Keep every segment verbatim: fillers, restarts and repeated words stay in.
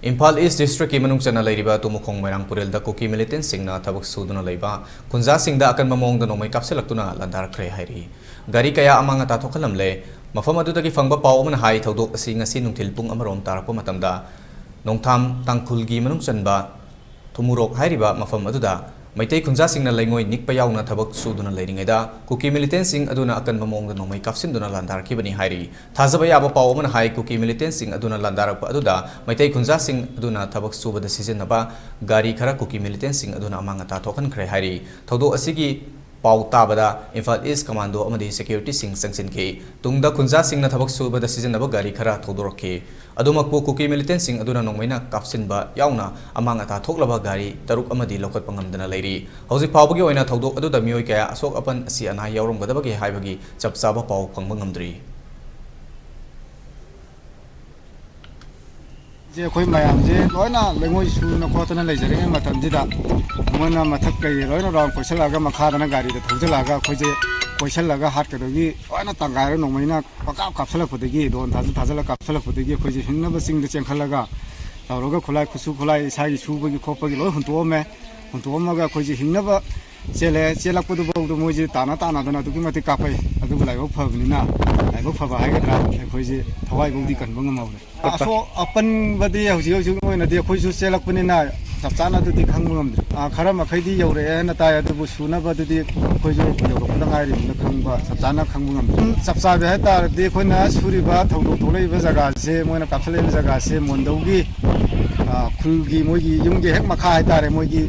ꯏꯝꯐꯥꯜ ꯏꯁ ꯗꯤꯁꯇ꯭ꯔꯤꯛꯀꯤ ꯃꯅꯨꯡ ꯆꯟꯅ ꯂꯩꯔꯤꯕ ꯇꯨꯃꯈꯣꯡ ꯃꯣꯏꯔꯥꯡ ꯄꯨꯔꯦꯜꯗ ꯀꯨꯀꯤ ꯃꯤꯂꯤꯇꯦꯟꯁꯤꯡꯅ ꯊꯕꯛ ꯁꯨꯗꯨꯅ ꯂꯩꯕ ꯈꯨꯟꯖꯥꯁꯤꯡꯗ ꯑꯀꯟꯕ ꯃꯑꯣꯡꯗ ꯅꯣꯡꯃꯩ ꯀꯥꯞꯁꯤꯜꯂꯛꯇꯨꯅ ꯂꯥꯟꯗꯥꯔꯛꯈ꯭ꯔꯦ ꯍꯥꯏꯔꯤ꯫ ꯒꯥꯔꯤ ꯀꯌꯥ ꯑꯃꯥꯡ ꯑꯇꯥ ꯊꯣꯛꯍꯜꯂꯝꯂꯦ꯫ ꯃꯐꯝ ꯑꯗꯨꯗꯒꯤ ꯐꯪꯕ ꯄꯥꯎ ꯑꯃꯅ ꯍꯥꯏ, ꯊꯧꯗꯣꯛ ꯑꯁꯤ ꯉꯁꯤ ꯅꯨꯡꯊꯤꯜ ꯄꯨꯡ ꯑꯃꯔꯣꯝ ꯇꯥꯔꯛꯄ ꯃꯇꯝꯗ ꯅꯣꯡꯊꯥꯝ ꯇꯥꯡꯈꯨꯜꯒꯤ ꯃꯅꯨꯡ ꯆꯟꯕ ꯊꯨꯃꯨꯔꯣꯛ ꯍꯥꯏꯔꯤꯕ ꯃꯐꯝ ꯑꯗꯨꯗ ꯃꯩꯇꯩ ꯈꯨꯟꯖꯥꯁꯤꯡꯅ ꯂꯩꯉꯣꯏ ꯅꯤꯛꯄ ꯌꯥꯎꯅ ꯊꯕꯛ ꯁꯨꯗꯨꯅ ꯂꯩꯔꯤꯉꯩꯗ ꯀꯨꯀꯤ ꯃꯤꯂꯤꯇꯦꯟꯁꯤꯡ ꯑꯗꯨꯅ ꯑꯀꯟꯕ ꯃꯑꯣꯡꯗ ꯅꯣꯡꯃꯩ ꯀꯥꯞꯁꯤꯟꯗꯨꯅ ꯂꯥꯟꯗꯥꯔꯛꯈꯤꯕꯅꯤ ꯍꯥꯏꯔꯤ꯫ ꯊꯥꯖꯕ ꯌꯥꯕ ꯄꯥꯎ ꯑꯃꯅ ꯍꯥꯏ, ꯀꯨꯀꯤ ꯃꯤꯂꯤꯇꯦꯟꯁꯤꯡ ꯑꯗꯨꯅ ꯂꯥꯟꯗꯥꯔꯛꯄ ꯑꯗꯨꯗ ꯃꯩꯇꯩ ꯈꯨꯟꯖꯥꯁꯤꯡ ꯑꯗꯨꯅ ꯊꯕꯛ ꯁꯨꯕꯗ ꯁꯤꯖꯤꯟꯅꯕ ꯒꯥꯔꯤ ꯈꯔ ꯀꯨꯀꯤ ꯃꯤꯂꯤꯇꯦꯟꯁꯤꯡ ꯑꯗꯨꯅ ꯑꯃꯥꯡ ꯑꯇꯥ ꯊꯣꯛꯍꯟꯈ꯭ꯔꯦ ꯍꯥꯏꯔꯤ꯫ ꯊꯧꯗꯣꯛ ꯑꯁꯤꯒꯤ ꯄꯥꯎ ꯇꯥꯕꯗ ꯏꯝꯐꯥꯜ ꯏꯁ ꯀꯃꯥꯟꯗꯣ ꯑꯃꯗꯤ ꯁꯦꯀ꯭ꯌꯨꯔꯤꯇꯤꯁꯤꯡ ꯆꯪꯁꯤꯟꯈꯤ꯫ ꯇꯨꯡꯗ ꯈꯨꯟꯖꯥꯁꯤꯡꯅ ꯊꯕꯛ ꯁꯨꯕꯗ ꯁꯤꯖꯤꯟꯅꯕ ꯒꯥꯔꯤ ꯈꯔ ꯊꯧꯗꯣꯔꯛꯈꯤ꯫ ꯑꯗꯨꯃꯛꯄꯨ ꯀꯨꯀꯤ ꯃꯤꯂꯤꯇꯦꯟꯁꯤꯡ ꯑꯗꯨꯅ ꯅꯣꯡꯃꯩꯅ ꯀꯥꯞꯁꯤꯟꯕ ꯌꯥꯎꯅ ꯑꯃꯥꯡ ꯑꯇꯥ ꯊꯣꯛꯂꯕ ꯒꯥꯔꯤ ꯇꯔꯨꯛ ꯑꯃꯗꯤ ꯂꯧꯈꯠꯄ ꯉꯝꯗꯅ ꯂꯩꯔꯤ꯫ ꯍꯧꯖꯤꯛ ꯐꯥꯎꯕꯒꯤ ꯑꯣꯏꯅ ꯊꯧꯗꯣꯛ ꯑꯗꯨꯗ ꯃꯤꯑꯣꯏ ꯀꯌꯥ ꯑꯁꯣꯛ ꯑꯄꯟ ꯑꯁꯤ ꯑꯅꯥ ꯌꯥꯎꯔꯝꯒꯗꯕꯒꯦ ꯍꯥꯏꯕꯒꯤ ꯆꯞ ꯆꯥꯕ ꯄꯥꯎ ꯐꯪꯕ ꯉꯝꯗ꯭ꯔꯤ꯫ ꯁꯦ ꯑꯩꯈꯣꯏ ꯃꯌꯥꯝꯁꯦ ꯂꯣꯏꯅ ꯂꯩꯉꯣꯏ ꯁꯨꯅ ꯈꯣꯠꯇꯅ ꯂꯩꯖꯔꯤꯉꯩ ꯃꯇꯝꯁꯤꯗ ꯃꯣꯏꯅ ꯃꯊꯛ ꯀꯩ ꯂꯣꯏꯅ ꯔꯥꯎꯟ ꯀꯣꯏꯁꯜꯂꯛꯑꯒ ꯃꯈꯥꯗꯅ ꯒꯥꯔꯤꯗ ꯊꯧꯖꯤꯜꯂꯛꯑꯒ ꯑꯩꯈꯣꯏꯁꯦ ꯀꯣꯏꯁꯜꯂꯒ ꯍꯥꯠꯀꯗꯧꯒꯤ ꯂꯣꯏꯅ ꯇꯥꯟꯒꯥꯏꯔ ꯅꯣꯡꯃꯩꯅ ꯄꯪꯀꯥꯞ ꯀꯥꯞꯁꯜꯂꯛꯄꯗꯒꯤ, ꯗ꯭ꯔꯣꯟ ꯊꯥꯖꯤꯜ ꯊꯥꯖꯤꯜꯂ ꯀꯥꯞꯁꯜꯂꯛꯄꯗꯒꯤ ꯑꯩꯈꯣꯏꯁꯦ ꯍꯤꯡꯅꯕ ꯆꯤꯡꯗ ꯆꯦꯟꯈꯠꯂꯒ ꯇꯧꯔꯒ ꯈꯨꯠꯂꯥꯏ, ꯈꯨꯠꯁꯨ ꯈꯨꯠꯂꯥꯏ ꯏꯁꯥꯒꯤ ꯁꯨꯕꯒꯤ ꯈꯣꯠꯄꯒꯤ ꯂꯣꯏ ꯍꯨꯟꯇꯣꯛꯑꯝꯃꯦ꯫ ꯍꯨꯟꯇꯣꯛꯑꯝꯃꯒ ꯑꯩꯈꯣꯏꯁꯦ ꯍꯤꯡꯅꯕ ꯆꯦꯜꯂꯦ꯫ ꯆꯦꯜꯂꯛꯄꯗꯨꯐꯥꯎꯗ ꯃꯣꯏꯁꯦ ꯇꯥꯟꯅ ꯇꯥꯟꯅꯗꯅ ꯑꯗꯨꯛꯀꯤ ꯃꯇꯤꯛ ꯀꯥꯞꯄꯛꯏ꯫ ꯑꯗꯨꯕꯨ ꯂꯥꯏꯕꯛ ꯐꯕꯅꯤꯅ, ꯂꯥꯏꯕꯛ ꯐꯕ ꯍꯥꯏꯒꯗ꯭ꯔꯥ, ꯑꯩꯈꯣꯏꯁꯦ ꯊꯋꯥꯏꯐꯥꯎꯗꯤ ꯀꯟꯕ ꯉꯝꯍꯧꯔꯦ꯫ ꯑꯁꯣꯛ ꯑꯄꯟꯕꯗꯤ ꯍꯧꯖꯤꯛ ꯍꯧꯖꯤꯛ ꯑꯣꯏꯅꯗꯤ ꯑꯩꯈꯣꯏꯁꯨ ꯆꯦꯜꯂꯛꯄꯅꯤꯅ ꯆꯞ ꯆꯥꯅ ꯑꯗꯨꯗꯤ ꯈꯪꯕ ꯉꯝꯗ꯭ꯔꯤ꯫ ꯑꯥ, ꯈꯔ ꯃꯈꯩꯗꯤ ꯌꯧꯔꯛꯑꯦ ꯍꯥꯏꯅ ꯇꯥꯏ, ꯑꯗꯨꯕꯨ ꯁꯨꯅꯕꯗꯨꯗꯤ ꯑꯩꯈꯣꯏꯁꯨ ꯌꯧꯔꯛꯄꯗ ꯉꯥꯏꯔꯤꯕꯅꯤꯅ ꯈꯪꯕ, ꯆꯞ ꯆꯥꯅ ꯈꯪꯕ ꯉꯝꯗ꯭ꯔꯤ꯫ ꯁꯨꯝ ꯆꯞ ꯆꯥꯕꯤ ꯍꯥꯏ ꯇꯥꯔꯗꯤ ꯑꯩꯈꯣꯏꯅ ꯁꯨꯔꯤꯕ ꯊꯧꯗꯣꯛ ꯊꯣꯛꯂꯛꯏꯕ ꯖꯒꯥꯁꯦ, ꯃꯣꯏꯅ ꯀꯥꯞꯁꯤꯜꯂꯛꯏꯕ ꯖꯒꯥꯁꯦ ꯃꯣꯟꯗꯧꯒꯤ, ꯑꯥ, ꯈꯨꯜꯒꯤ, ꯃꯣꯏꯒꯤ ꯌꯨꯝꯒꯤ ꯍꯦꯛ ꯃꯈꯥ ꯍꯥꯏ ꯇꯥꯔꯦ, ꯃꯣꯏꯒꯤ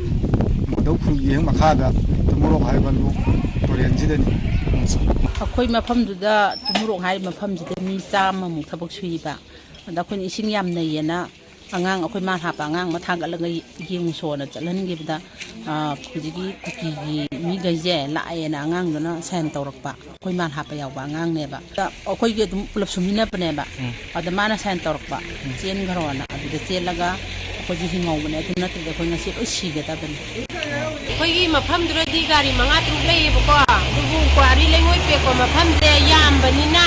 ꯃꯣꯟꯗꯧ ꯈꯨꯜꯒꯤ ꯍꯦꯛ ꯃꯈꯥꯗ ꯇꯨꯃꯣꯔꯣꯛ ꯍꯥꯏꯕ ꯂꯣꯛ ꯇꯨꯔꯦꯟꯁꯤꯗꯅꯤ꯫ ꯑꯩꯈꯣꯏ ꯃꯐꯝꯗꯨꯗ, ꯇꯨꯃꯣꯔꯣꯛ ꯍꯥꯏꯔꯤꯕ ꯃꯐꯝꯁꯤꯗ ꯃꯤ ꯆꯥꯝꯃꯃꯨꯛ ꯊꯕꯛ ꯁꯨꯏꯕ꯫ ꯑꯗ ꯑꯩꯈꯣꯏꯅ ꯏꯁꯤꯡ ꯌꯥꯝ ꯅꯩꯌꯦꯅ ꯑꯉꯥꯡ, ꯑꯩꯈꯣꯏ ꯃꯥꯜ ꯍꯥꯞꯄ ꯑꯉꯥꯡ ꯑꯃ ꯊꯥꯡꯒꯠꯂꯒ ꯌꯦꯡꯉꯨꯁꯣꯅ ꯆꯠꯍꯟꯈꯤꯕꯗ, ꯑ, ꯍꯧꯖꯤꯛꯀꯤ ꯀꯨꯀꯤꯒꯤ ꯃꯤꯈꯩꯁꯦ ꯂꯥꯛꯑꯦꯅ ꯑꯉꯥꯡꯗꯨꯅ ꯁꯥꯏꯟ ꯇꯧꯔꯛꯄ꯫ ꯑꯩꯈꯣꯏ ꯃꯥꯜ ꯍꯥꯞꯄ ꯌꯥꯎꯕ ꯑꯉꯥꯡꯅꯦꯕ꯫ ꯑꯗ ꯑꯩꯈꯣꯏꯒꯤ ꯑꯗꯨꯝ ꯄꯨꯂꯞ ꯁꯨꯃꯤꯟꯅꯕꯅꯦꯕ꯫ ꯎꯝ꯫ ꯑꯗ ꯃꯥꯅ ꯁꯥꯏꯟ ꯇꯧꯔꯛꯄ, ꯎꯝ꯫ "ꯆꯦꯟꯈ꯭ꯔꯣꯅ"꯫ ꯑꯗꯨꯗ ꯆꯦꯜꯂꯒ ꯑꯩꯈꯣꯏꯁꯦ ꯍꯤꯡꯍꯧꯕꯅꯦ꯫ ꯑꯗꯨ ꯅꯠꯇ꯭ꯔꯗꯤ ꯑꯩꯈꯣꯏ ꯉꯁꯤ ꯂꯣꯏ ꯁꯤꯒꯗꯕꯅꯤ꯫ ꯑꯩꯈꯣꯏꯒꯤ ꯃꯐꯝꯗꯨꯗꯗꯤ ꯒꯥꯔꯤ ꯃꯉꯥ ꯇꯔꯨꯛ ꯂꯩꯌꯦꯕꯀꯣ, ꯑꯗꯨꯕꯨ quarry ꯂꯩꯉꯣꯏ ꯄꯦꯛꯄ ꯃꯐꯝꯁꯦ ꯌꯥꯝꯕꯅꯤꯅ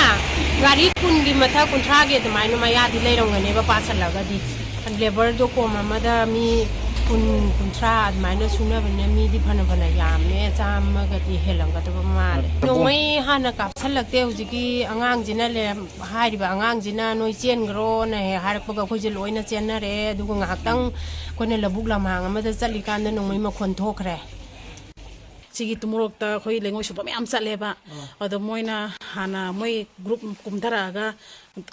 ꯒꯥꯔꯤ ꯀꯨꯟꯒꯤ ꯃꯊꯛ, ꯀꯨꯟꯊ꯭ꯔꯥꯒꯤ ꯑꯗꯨꯃꯥꯏꯅ ꯃꯌꯥꯗꯤ ꯂꯩꯔꯝꯒꯅꯦꯕ ꯄꯥꯁꯜꯂꯒꯗꯤ꯫ ꯂꯦꯕꯔꯗꯣ ꯀꯣꯝ ꯑꯃꯗ ꯃꯤ ꯀꯨꯟ, ꯀꯨꯟꯊ꯭ꯔꯥ ꯑꯗꯨꯃꯥꯏꯅ ꯁꯨꯅꯕꯅꯤꯅ ꯃꯤꯗꯤ ꯐꯅ ꯐꯅ ꯌꯥꯝꯃꯦ, ꯆꯥꯝꯃꯒꯗꯤ ꯍꯦꯜꯂꯝꯒꯗꯕ ꯃꯥꯜꯂꯦ꯫ ꯅꯣꯡꯃꯩ ꯍꯥꯟꯅ ꯀꯥꯞꯁꯜꯂꯛꯇꯦ꯫ ꯍꯧꯖꯤꯛꯀꯤ ꯑꯉꯥꯡꯁꯤꯅ ꯂꯦ-, ꯍꯥꯏꯔꯤꯕ ꯑꯉꯥꯡꯁꯤꯅ "ꯅꯣꯏ ꯆꯦꯟꯈ꯭ꯔꯣꯅ" ꯍꯦꯛ ꯍꯥꯏꯔꯛꯄꯒ ꯑꯩꯈꯣꯏꯁꯦ ꯂꯣꯏꯅ ꯆꯦꯟꯅꯔꯦ꯫ ꯑꯗꯨꯒ ꯉꯥꯏꯍꯥꯛꯇꯪ ꯑꯩꯈꯣꯏꯅ ꯂꯧꯕꯨꯛ ꯂꯝꯍꯥꯡ ꯑꯃꯗ ꯆꯠꯂꯤꯀꯥꯟꯗ ꯅꯣꯡꯃꯩ ꯃꯈꯣꯟ ꯊꯣꯛꯈ꯭ꯔꯦ꯫ ꯁꯤꯒꯤ ꯇꯨꯃꯣꯔꯣꯛꯇ ꯑꯩꯈꯣꯏ ꯂꯩꯉꯣꯏ ꯁꯨꯕ ꯃꯌꯥꯝ ꯆꯠꯂꯦꯕ꯫ ꯑꯗꯣ ꯃꯣꯏꯅ ꯍꯥꯟꯅ ꯃꯣꯏ ꯒ꯭ꯔꯨꯞ ꯀꯨꯝꯊꯔꯛꯑꯒ,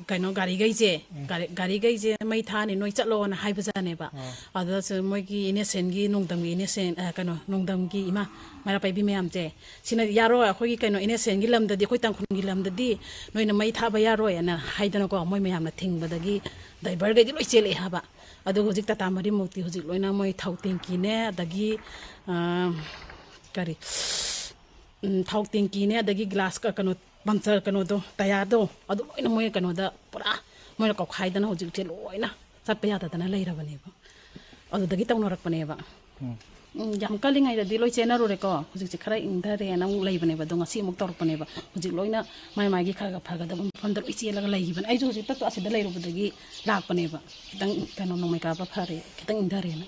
ꯀꯩꯅꯣ, ꯒꯥꯔꯤꯈꯩꯁꯦ, ꯒꯥꯔꯤ, ꯒꯥꯔꯤꯈꯩꯁꯦ "ꯃꯩ ꯊꯥꯅꯤ, ꯅꯣꯏ ꯆꯠꯂꯣꯅ" ꯍꯥꯏꯕꯖꯥꯠꯅꯦꯕ꯫ ꯑꯗꯨꯗꯁꯨ ꯃꯣꯏꯒꯤ ꯏꯅꯦꯁꯦꯟꯒꯤ, ꯅꯣꯡꯗꯝꯒꯤ ꯏꯅꯦꯁꯦꯟ, ꯑ, ꯀꯩꯅꯣ, ꯅꯣꯡꯗꯝꯒꯤ ꯏꯃꯥ ꯃꯩꯔꯥ ꯄꯥꯏꯕꯤ ꯃꯌꯥꯝꯁꯦ, ꯁꯤꯅ "ꯌꯥꯔꯣꯏ, ꯑꯩꯈꯣꯏꯒꯤ, ꯀꯩꯅꯣ, ꯏꯅꯦꯁꯦꯟꯒꯤ ꯂꯝꯗꯗꯤ, ꯑꯩꯈꯣꯏ ꯇꯥꯡꯈꯨꯜꯒꯤ ꯂꯝꯗꯗꯤ ꯅꯣꯏꯅ ꯃꯩ ꯊꯥꯕ ꯌꯥꯔꯣꯏꯅ" ꯍꯥꯏꯗꯅꯀꯣ, ꯃꯣꯏ ꯃꯌꯥꯝꯅ ꯊꯤꯡꯕꯗꯒꯤ ꯗ꯭ꯔꯥꯏꯚꯔꯈꯩꯗꯤ ꯂꯣꯏ ꯆꯦꯜꯂꯛꯑꯦ ꯍꯥꯏꯕ꯫ ꯑꯗꯨꯒ ꯍꯧꯖꯤꯛ ꯇꯥꯇꯥ ꯃꯔꯤꯃꯨꯛꯇꯤ ꯍꯧꯖꯤꯛ ꯂꯣꯏꯅ ꯃꯣꯏ ꯊꯥꯎ ꯇꯦꯡꯀꯤꯅꯦ, ꯑꯗꯒꯤ, ꯑ, ꯀꯔꯤ, ꯎꯝ, ꯊꯥꯎ ꯇꯦꯡꯀꯤꯅꯦ, ꯑꯗꯒꯤ ꯒ꯭ꯂꯥꯁ ꯀ-, ꯀꯩꯅꯣ, ꯄꯝꯆꯔ ꯀꯩꯅꯣꯗꯣ, ꯇꯌꯥꯔꯗꯣ, ꯑꯗꯨ ꯂꯣꯏꯅ ꯃꯣꯏ ꯀꯩꯅꯣꯗ ꯄꯨꯔꯥ ꯃꯣꯏꯅ ꯀꯧꯈꯥꯏꯗꯅ ꯍꯧꯖꯤꯛꯁꯦ ꯂꯣꯏꯅ ꯆꯠꯄ ꯌꯥꯗꯗꯅ ꯂꯩꯔꯕꯅꯦꯕ꯫ ꯑꯗꯨꯗꯒꯤ ꯇꯧꯅꯔꯛꯄꯅꯦꯕ꯫ ꯎꯝ, ꯌꯥꯝ ꯀꯜꯂꯤꯉꯩꯗꯗꯤ ꯂꯣꯏ ꯆꯦꯟꯅꯔꯨꯔꯦꯀꯣ꯫ ꯍꯧꯖꯤꯛꯁꯦ ꯈꯔ ꯏꯪꯊꯔꯦꯅ ꯑꯃꯨꯛ ꯂꯩꯕꯅꯦꯕ꯫ ꯑꯗꯣ ꯉꯁꯤ ꯑꯃꯨꯛ ꯇꯧꯔꯛꯄꯅꯦꯕ꯫ ꯍꯧꯖꯤꯛ ꯂꯣꯏꯅ ꯃꯥꯏ ꯃꯥꯏꯒꯤ ꯈꯔ ꯈꯔ ꯐꯒꯗꯕ ꯃꯐꯝꯗ ꯂꯣꯏ ꯆꯦꯜꯂꯒ ꯂꯩꯈꯤꯕꯅꯦ꯫ ꯑꯩꯁꯨ ꯍꯧꯖꯤꯛꯇ ꯑꯁꯤꯗ ꯂꯩꯔꯨꯕꯗꯒꯤ ꯂꯥꯛꯄꯅꯦꯕ꯫ ꯈꯤꯇꯪ, ꯀꯩꯅꯣ, ꯅꯣꯡꯃꯩ ꯀꯥꯞꯄ ꯐꯔꯦ, ꯈꯤꯇꯪ ꯏꯪꯊꯔꯦꯅ꯫